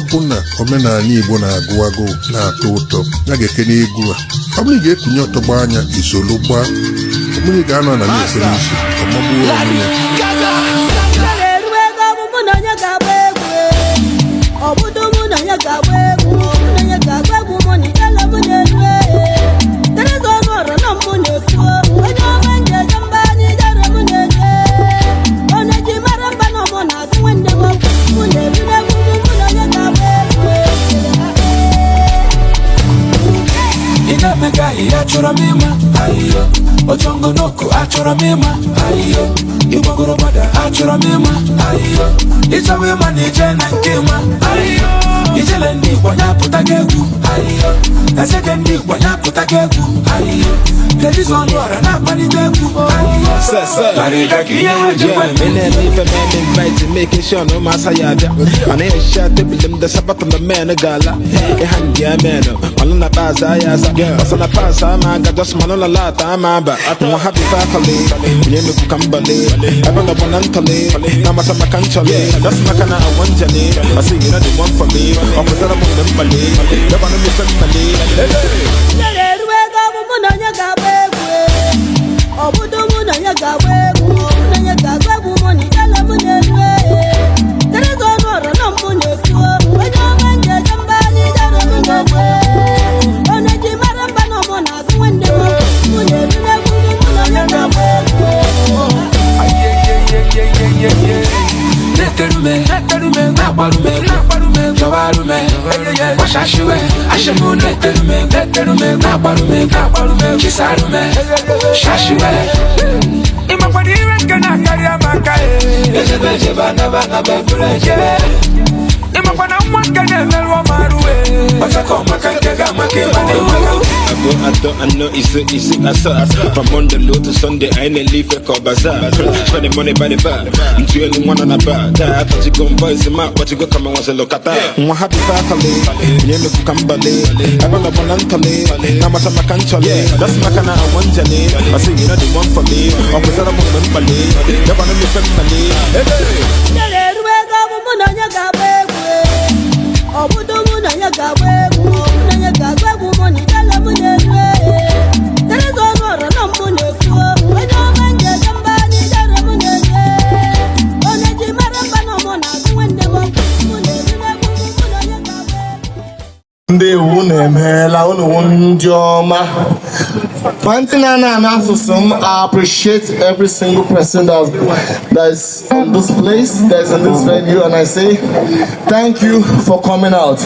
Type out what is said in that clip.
Ọbụla omenala Igbo na-agụ agụụ na-atọ ụtọ ya ga-ekene egwu a. Ọ bụrụ ị ga-ekunye ọtọgba anya isolu gbaa, ọ bụrụ ị ga-anọ na na-efe n'isi ọmagbuo onwe ya. Eru ego ọ bụ mụ na onye ga-agba egwu, ọ bụdo mụ na onye ga-agba egwu, mụ na onye ga-agba egwu, mụ na ijele mụ na-eru. Tereza ọnụ ọrụ na mụ na-ekwu onye ọma njeje mba anyị ijere mụ na-eru onye ji mara mba na mụ na-agụ nwanne m mụ na-eru n'egwu mụ na onye ga-agba egwu. Ị na-emega ihe achọrọ m ịma ahịhịa ojongonoko, achọrọ m ịma ahịhịa ịgbagoro gbada, achọrọ m ịma ahịhịa ịchọwa ịma na ije na nke ịma ahịhịa ijele ndị Igbo ya pụta gị egwu ahịhịa ezege ndị Igbo ya pụta gị egwu ahịhịa Teresa Ọnụọra na-akpalite egwu ahịhịa Larịga ka ihe ha jikwa. Yeah, me na ife man invite, making sure no masa ya bịa mana ehicha tebụl m desa bọtụlụ men gala ịha ndị ya men malụ na pass aya asa ọsọ na pass ama aga just malụ na lata ama aba nwa happy fakọli onye mekwu ka mbali ebe nọ bụ na ntọli na amata maka nchọli just maka na awọ njeli ọsị you know the one for me, ọ pụtara m mgbe mkpali gakwanụ m ife mmali. Ijele eru ego ọ bụ mụ na onye ga-agba egwu, ọ bụdo mụ na onye ga-agba egwu, mụ na onye ga-agba egwu, mụ na ijele mụ na-eru. Tereza ọnụ ọrụ na mụ na-ekwu onye ọma njeje mba anyị ijere mụ na-ekwu onye ji mara mba na mụ na-agụ nwanne m mụ na-eru n'egwu mụ na onye ga-agba egwu. Na-eterume, na-agbarume, jọwarume, gbachashiwe ashịmụ, na-eterume, na-agbarume, chisarume, shashiwe. Ịmakwara ire nke na-akarị amaka ejebe ejebe anaba anaba eburu ejebe. Ịmakwa na nwa nke na-emerụ ọmaruwe ọchakọ maka nke ga-amaka ịma na ịmaka. Abụọ, atọ, anọ, ise, isi, asaa. From Monday low to Sunday, anyị na-ele ife ka ọ bazaar. Spend the money by the bar. Ntụ elu nwa nọ na bar. Taa atọchigo m voice ma akpọchigo ka ma nwasịlụ kata. Nwa happy fakọli onye mekwu ka mbali ebe nọ bụ na ntọli na amata maka nchọli just maka na awọ njeli ọsị you know the one for me, ọ pụtara m mgbe mkpali gakwanụ m ife mmali. Ijele eru ego ọ bụ mụ na onye ga-agba egwu, ọ bụdo mụ na onye ga-agba egwu, mụ na onye ga-agba egwu, mụ na ijele mụ na-eru. Tereza ọnụ ọrụ na mụ na-ekwu onye ọma njeje mba anyị ijere mụ na-eru onye ji mara mba na mụ na-agụ nwanne m mụ na-eru n'egwu mụ na onye ga-agba egwu. Ndewo, unu emeela, unu wụ ndị ọma. Ma ndị na-ana anụ asụsụ m, I appreciate every single person that is in this place, that is in this venue, and I say thank you for coming out.